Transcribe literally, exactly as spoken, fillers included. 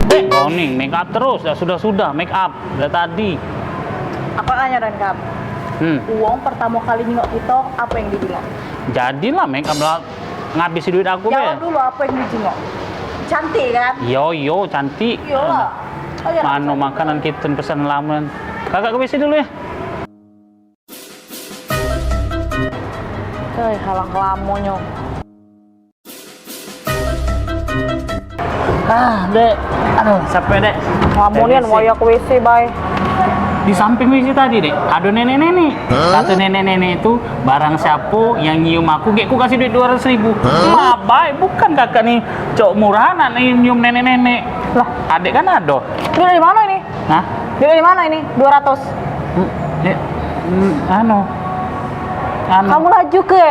Dek, kau ni make up terus, dah sudah-sudah make up dari tadi. Apa nanya dan kap? Hmm. Uwong pertama kali nengok kita, apa yang dijengok? Jadilah make up lah, ngabisi duit aku be. Jawab dulu, apa yang dijengok? Cantik kan? Yo, yo, cantik. Iyalah. Oh, ya, mano cantik. Makanan kita pesan lamun. Kakak ke W C dulu ya. Hei, halang kelamonyo. Ah, Dek. Aduh, capek, Dek. Lamo nian wayah ke W C, bae. Di samping W C tadi, Dek, ada nenek-nenek. Kato nenek-nenek itu, barang siapo yang nyium aku, gek ku kasih duit dua ratus ribu. Hah? Mabai, bukan kakak ni cok murah anak ni nyium nenek-nenek. Lah, adek kan ada. Duit dari mana ini? Hah? Duit dari mana ini? Dua ratus. Hmm, Dek, hmm, anu. Anu. Kamu laju ke?